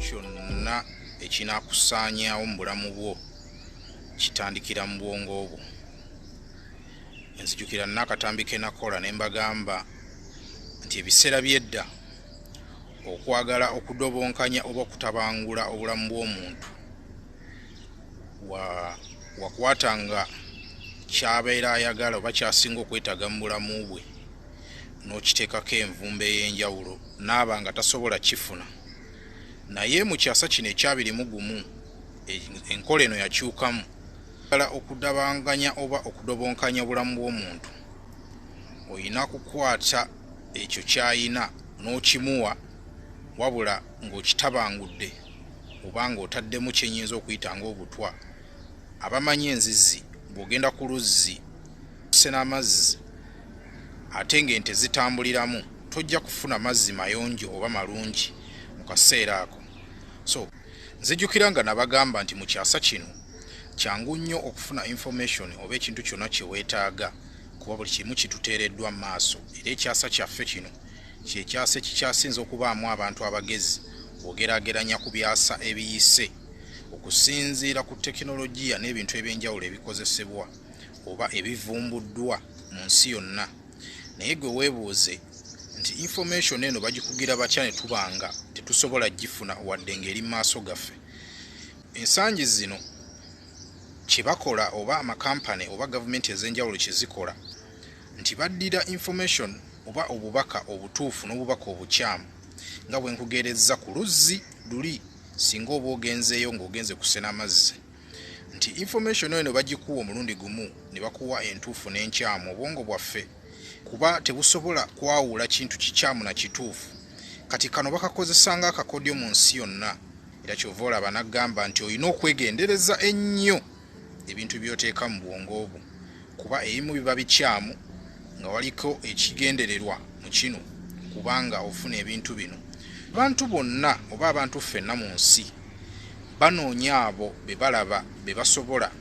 Kyonna ekinaakusaanyaawo mu bulamu bwo kitandikira mu bwongo bwo. Nzijukira n'akatambi ke nakola ne mbagamba nti ebiseera by'edda okwagala okudobonkanya oba okutabangula obulamu bw'omuntu wakwatanga ky'abeera ayagala oba ky'asinga okwetaaga mu bulamu bwe n'okiteekako envumbo ey'enjawulo n'aba nga tasobola kifuna. Naye mu kyasa kino ekya 21 enkola eno yakyukamu. Okudabanganya oba okudobonkanya obulamu bw'omuntu, olina kukwata ekyo ky'ayina n'okimuwa, wabula ng'okitabangudde oba ng'otaddemu kyenyinza okuyita ng'obutwa. Abamanyi enzizi, bw'ogenda ku luzzi osena amazzi ate ng'ente zitambuliramu, tojja kufuna mazzi mayonjo oba malungi mu kaseera ako. So nzijukira nga nabagamba nti mu kyasa kino kyangu nnyo okufuna information oba ekintu kyonna kye weetaaga, kuba buli kimu kituteereddwa mu maaso. Era ekyasa kyaffe kino kyekyasa ekikyasinze okubaamu abantu abagezi bw'ogeraageranya ku byasa ebiyise, okusinziira ku tekinologiya n'ebintu ebyenjawulo ebikozesebwa oba ebivumbuddwa mu nsi yonna. Naye gwe weebuuze nti information eno bagikugira batya ne tubanga tetusobola gifuna wadde ng'eri mu maaso gaffe? Ensangi zino kye bakola oba amakampani oba gavumenti ez'enjawulo kye zikola nti baddira information oba obubaka obutuufu n'obubaka obukyamu, nga bwe nkugerezza ku luzzi luli singa oba ogenzeeyo ng'ogenze kusena amazzi, nti information eno bagikuwa omulundi gumu ne bakuwa entuufu n'enkyamu. Obwongo bwaffe kuba tebusobola kwawula kintu kikyamu na kituufu. Kati kano bakakozesa ng'akakodyo mu nsi yonna, era kyova olaba n'agamba nti olina okwegendereza ennyo ebintu by'oteeka mu bwongo bwo, kuba ebimu biba bikyamu nga waliko ekigendererwa mu kino, kubanga ofuna ebintu bino. Abantu bonna oba abantu ffenna mu nsi banoonya abo be balaba be basobola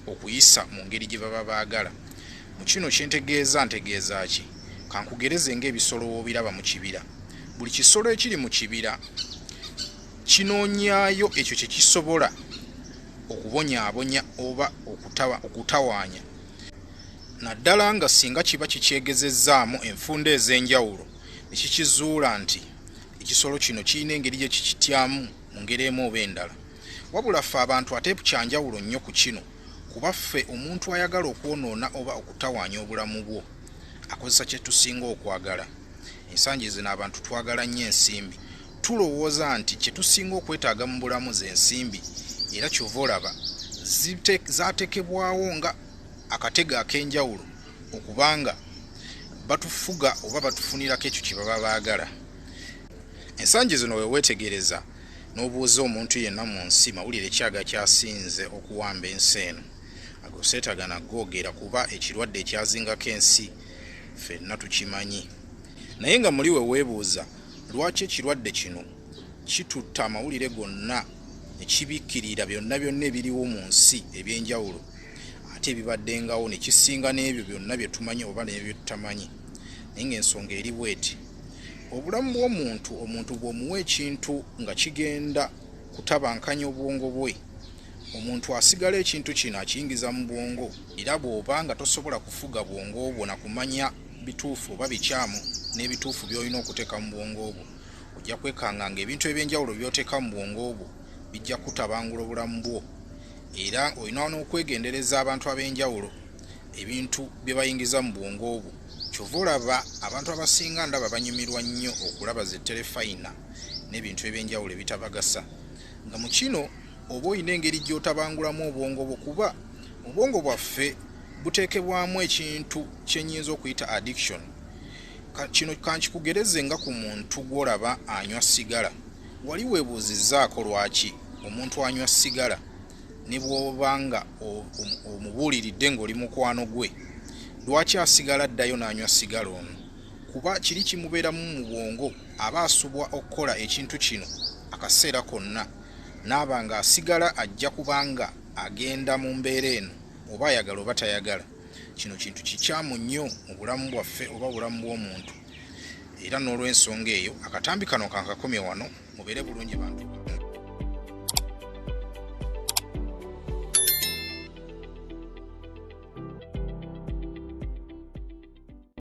okuyisa mu ngeri gye baba baagala. Mu kino kyentegeeza, ntegeeza ki? Kankugereze ng'ebisolo w'obiraba mu kibira. Buli kisolo ekiri mu kibira kinoonyaayo ekyo kye kisobola okubonyaabonya oba okutawaanya, naddala nga singa kiba kikyegezezzaamu enfunda ez'enjawulo ne kikizuula nti ekisolo kino kirina engeri gye kikityamu mu ngeri emu oba endala. Wabula ffe abantu ate kyanjawulo nnyo ku kino, kuba ffe omuntu ayagala okwonoona oba okutawaanya obulamu bwo akozesa kye tusinga okwagala. Ensangi zino abantu twagala nnyo ensimbi. Tulowooza nti kye tusinga okwetaaga mu bulamu z'ensimbi, era kyova olaba zaatekebwawo nga akatego ak'enjawulo okubanga batufuga oba batufunirako ekyo kye baba baagala. Ensangi zino we weetegereza n'obuuza omuntu yenna mu nsi mawulire ki agakyasinze okuwamba ensi eno, ago seetaaga nagoogera, kuba ekirwadde ekyazingako ensi ffenna tukimanyi. Naye nga muli we weebuuza lwaki ekirwadde kino kitutta amawulire gonna ne kibikkirira byonna byonna ebiriwo mu nsi ebyenjawulo ate ebibaddengawo, ne kisinga n'ebyo byonna bye tumanyi oba n'ebyo bye tutamanyi. Naye ng'ensonga eri bw'eti: obulamu bw'omuntu, omuntu bw'omuwa ekintu nga kigenda kutabankanya obwongo bwe, omuntu asigala ekintu kino akiyingiza mu bwongo. Era bw'oba nga tosobola kufuga bwongo bwo na kumanya bituufu oba bikyamu n'ebituufu by'olina okuteeka mu bwongo bwo, ojja kwekanga ng'ebintu ebyenjawulo by'oteeka mu bwongo bwo bijja kutabangula obulamu bwo. Era olina n'okwegendereza abantu ab'enjawulo ebintu bye bayingiza mu bwongo bwo. Kyova olaba abantu abasinga ndaba banyumirwa nnyo okulaba ze terefayina n'ebintu ebyenjawulo ebitabagasa, nga mu kino oba olina engeri gy'otabangulamu obwongo bwo, kuba obwongo bwaffe buteekebwamu ekintu kye nnyinza okuyita addiction. Kino kankikugereze nga ku muntu gw'olaba anywa sigala. Wali weebuuzizzaako lwaki omuntu anywa sigala ne bw'oba nga omubuuliridde ng'oli mukwano gwe, lwaki asigala addayo n'anywa sigala ono? Kuba kiri kimubeeramu mu bwongo, aba asubwa okukola ekintu kino akaseera konna, n'aba ng'asigala ajja kubanga agenda mu mbeera eno oba ayagala oba tayagala. Kino kintu kikyamu nnyo mu bulamu bwaffe oba bulamu bw'omuntu. Era n'olw'ensonga eyo akatambi kano kankakomye wano. Mubeere bulungi bantu.